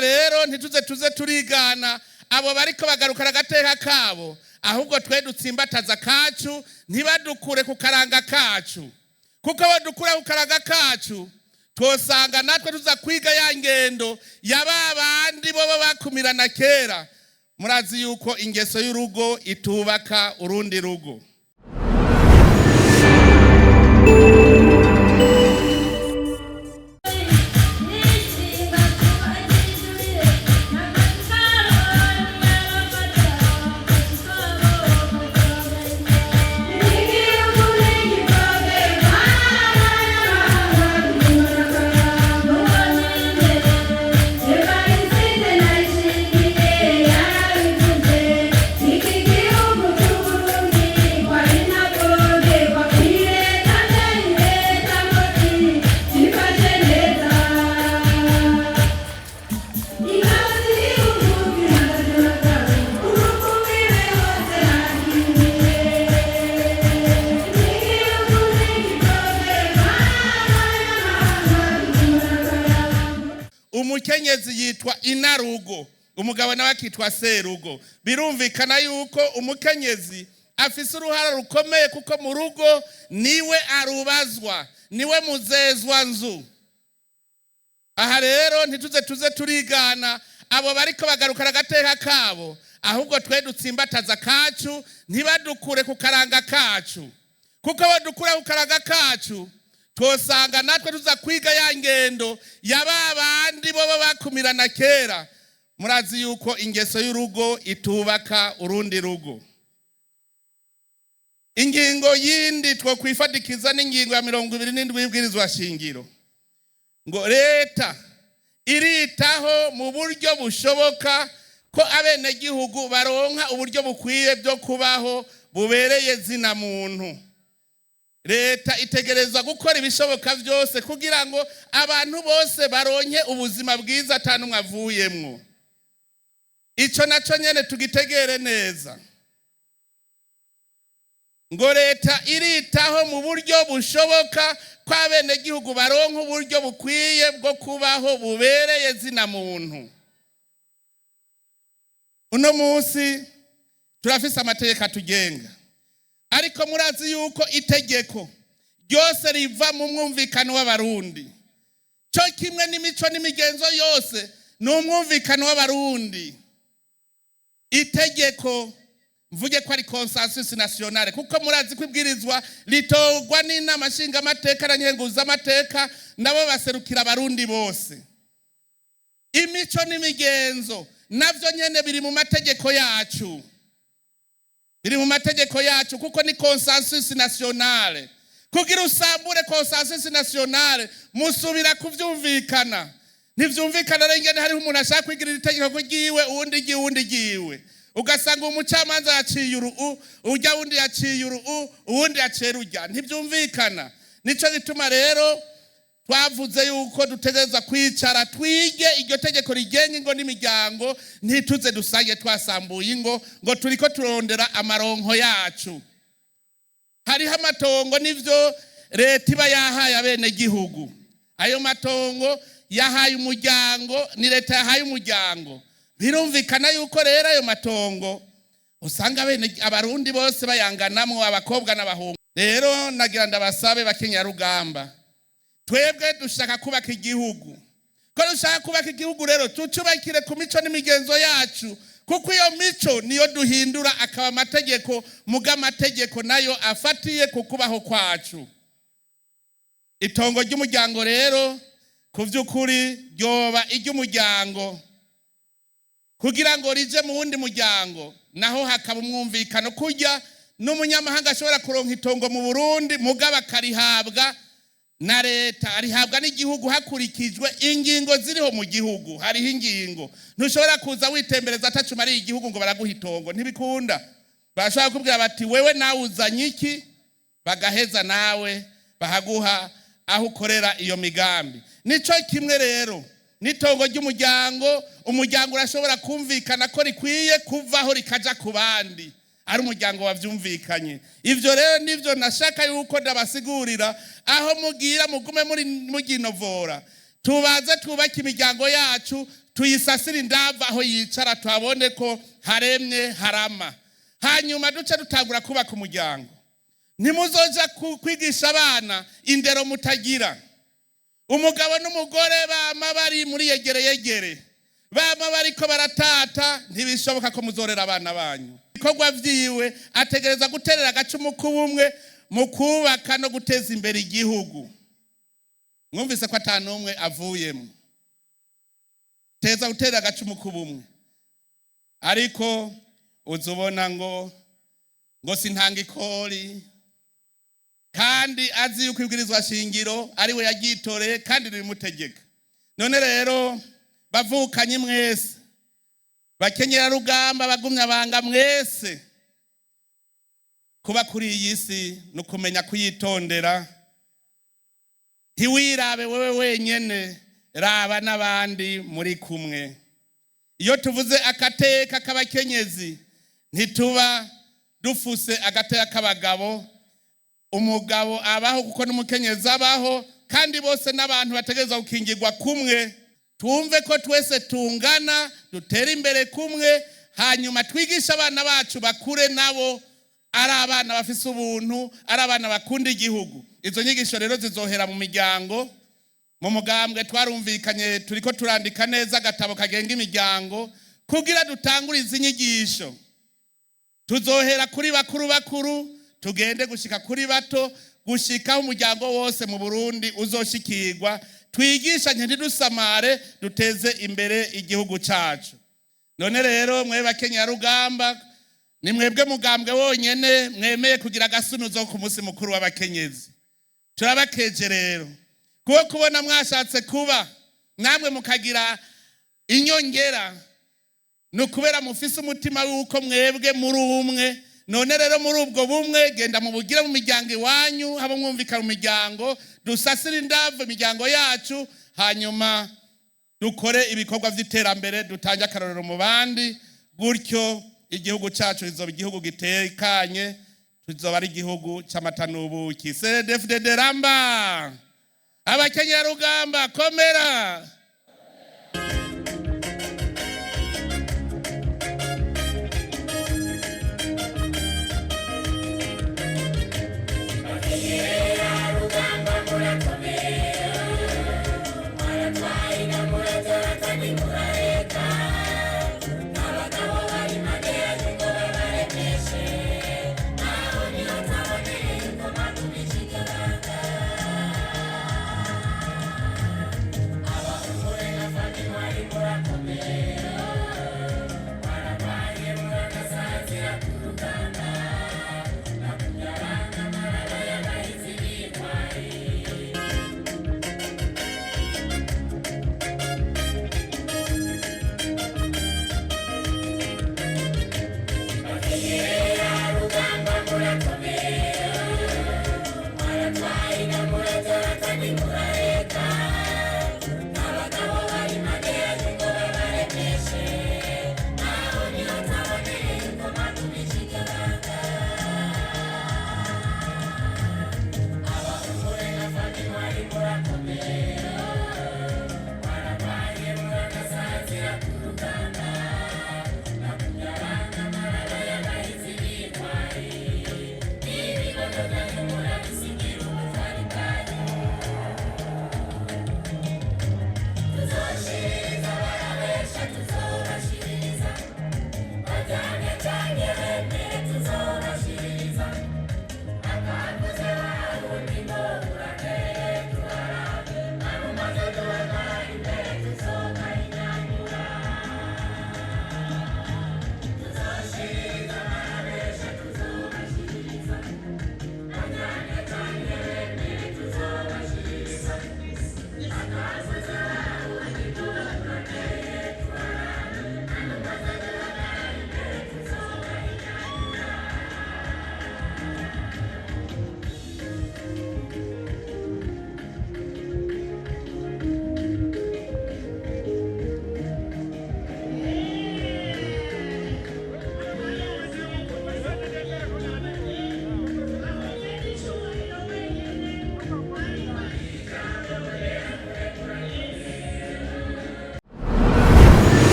Aha rero ntituze tuze turigana abo bariko bagarukana agateka kabo, ahubwo twe dutsimbataza kacu, ntibadukure ku karanga kacu, kuko badukura ku karanga kacu twosanga natwe tuza kwiga ya ngendo ya ba bandi bo bakumirana kera. Murazi yuko ingeso y'urugo itubaka urundi rugo. Umukenyezi yitwa inarugo, umugabo nawe akitwa serugo. Birumvikana yuko umukenyezi afise uruhara rukomeye, kuko mu rugo niwe arubazwa, niwe muzezwa nzu. Aha rero ntituze tuze turigana abo bariko bagarukana agateka kabo, ahubwo twe dutsimbataza kacu, ntibadukure ku karanga kacu, kuko badukura ku karanga kacu twosanga natwe tuza kwiga ya ngendo ya ba bandi bo bakumirana kera. Murazi yuko ingeso y'urugo itubaka urundi rugo. Ingingo yindi twokwifadikiza n'ingingo ya 27 y'ibwirizwa shingiro, ngo leta iritaho mu buryo bushoboka ko abenegihugu baronka uburyo bukwiye byo kubaho bubereye zina muntu. Leta itegerezwa gukora ibishoboka byose kugira ngo abantu bose baronke ubuzima bwiza ata n'umwe avuyemwo. Ico naco nyene tugitegere neza, ngo leta iritaho mu buryo bushoboka ko abenegihugu baronka uburyo bukwiye bwo kubaho bubereye zina muntu. Uno munsi turafise amategeko atugenga, ariko murazi yuko itegeko ryose riva mu mwumvikano w'Abarundi, cyo kimwe n'imico n'imigenzo yose ni umwumvikano w'Abarundi. Itegeko mvuge ko ari consensus nationale, kuko murazi ko ibwirizwa ritorwa n'inama nshingamateka na nkenguzamateka, nabo baserukira Abarundi bose. Imico n'imigenzo navyo nyene biri mu mategeko yacu, biri mu mategeko yacu, kuko ni consensus nationale. Kugira usambure consensus nationale, musubira kuvyumvikana. Ntivyumvikana rero ingene hariho umuntu ashaka kwigirira itegeko ryiwe, uwundi ryiwe, uwundi ryiwe, ugasanga umucamanza yaciye uru, urya wundi yaciye uru, uwundi yaciye rurya. Ntivyumvikana. Nico gituma rero twavuze yuko dutegerezwa kwicara twige iryo tegeko rigenga ingo n'imiryango, ntituze dusange twasambuye ingo ngo turiko turondera amaronko yacu. Hariho amatongo n'ivyo leta iba yahaye abenegihugu. Ayo matongo yahaye umuryango, ni leta yahaye umuryango. Birumvikana yuko rero ayo matongo usanga bene Abarundi bose bayanganamwo, abakobwa n'abahungu. Rero nagira ndabasabe, bakenyarugamba, twebwe dushaka kubaka igihugu. Ko dushaka kubaka igihugu rero, tucubakire ku mico n'imigenzo yacu, kuko iyo mico niyo duhindura akaba amategeko, muga amategeko nayo afatiye ku kubaho kwacu. Itongo ry'umuryango rero ku by'ukuri ryoba iry'umuryango, kugira ngo rije mu wundi muryango naho hakaba umwumvikano, kurya n'umunyamahanga ashobora kuronka itongo mu Burundi, mugabo akarihabwa na leta, arihabwa n'igihugu hakurikijwe ingingo ziriho mu gihugu. Hariho ingingo, ntushobora kuza witembereza atacuma ari igihugu ngo baraguha itongo, ntibikunda. Bashobora kukubwira bati: "Wewe nawe uzanye iki?" Bagaheza nawe bahaguha aho ukorera iyo migambi. Nico kimwe rero n'itongo ry'umuryango. Umuryango urashobora kumvikana ko rikwiye kuvaho rikaja ku bandi, ari umuryango wavyumvikanye. Ivyo rero nivyo nashaka yuko ndabasigurira. Aho mugira mugume muri muginovora, tubaze twubake imiryango yacu. Tuyisasire indava aho yicara, tuhabone ko haremye harama. Hanyuma duce dutangura kubaka umuryango. Ntimuzoja kwigisha abana indero mutagira. Umugabo n'umugore bama bari muri yegere yegere, bama bariko baratata, ntibishoboka ko muzorera abana banyu. Ibikorwa vyiwe ategereza guterera agacumu k'ubumwe mu kubaka no guteza imbere igihugu. Mwumvise ko ata n'umwe avuyemo teza gutera agacumu k'ubumwe. Ariko uzubona ngo sintanga ikori, kandi azi yuko ibwirizwa shingiro ari we yaryitoreye kandi ribimutegeka. None rero bavukanye mwese, bakenyerarugamba, bagumya banga mwese, kuba kuri iyi si ni ukumenya kuyitondera. Ntiwirabe wewe wenyene, raba n'abandi muri kumwe. Iyo tuvuze agateka k'abakenyezi, ntituba dufuse agateka k'abagabo. Umugabo abaho kuko n'umukenyezi abaho, kandi bose n'abantu bategerezwa gukingirwa kumwe. Twumve ko twese tungana, dutere imbere kumwe, hanyuma twigishe abana bacu bakure nabo ari abana bafise ubuntu, ari abana bakunda igihugu. Izo nyigisho rero zizohera mu miryango. Mu mugambwe twarumvikanye, turiko turandika neza agatabo kagenga imiryango kugira dutangure izi nyigisho. Tuzohera kuri bakuru bakuru, tugende gushika kuri bato, gushikaho umuryango wose mu Burundi uzoshikirwa. Twigishanye, ntidusamare, duteze imbere igihugu cacu. None rero mwe bakenyerarugamba, ni mwebwe mugambwe wonyene mwemeye kugira agasunuzo ku munsi mukuru w'abakenyezi. Turabakeje rero kuko kubona mwashatse kuba namwe mukagira inyongera, ni ukubera mufise umutima w'uko mwebwe muri umwe. None rero muri ubwo bumwe, genda mubugire mu miryango iwanyu, haba mwumvikana mu miryango, dusasire indavu imiryango yacu, hanyuma dukore ibikorwa by'iterambere, dutange akarorero mu bandi. Gutyo igihugu cyacu kizoba igihugu gitekanye, tuzoba ari igihugu cy'amata n'ubuki. CNDD-FDD ramba! Abakenyerarugamba komera!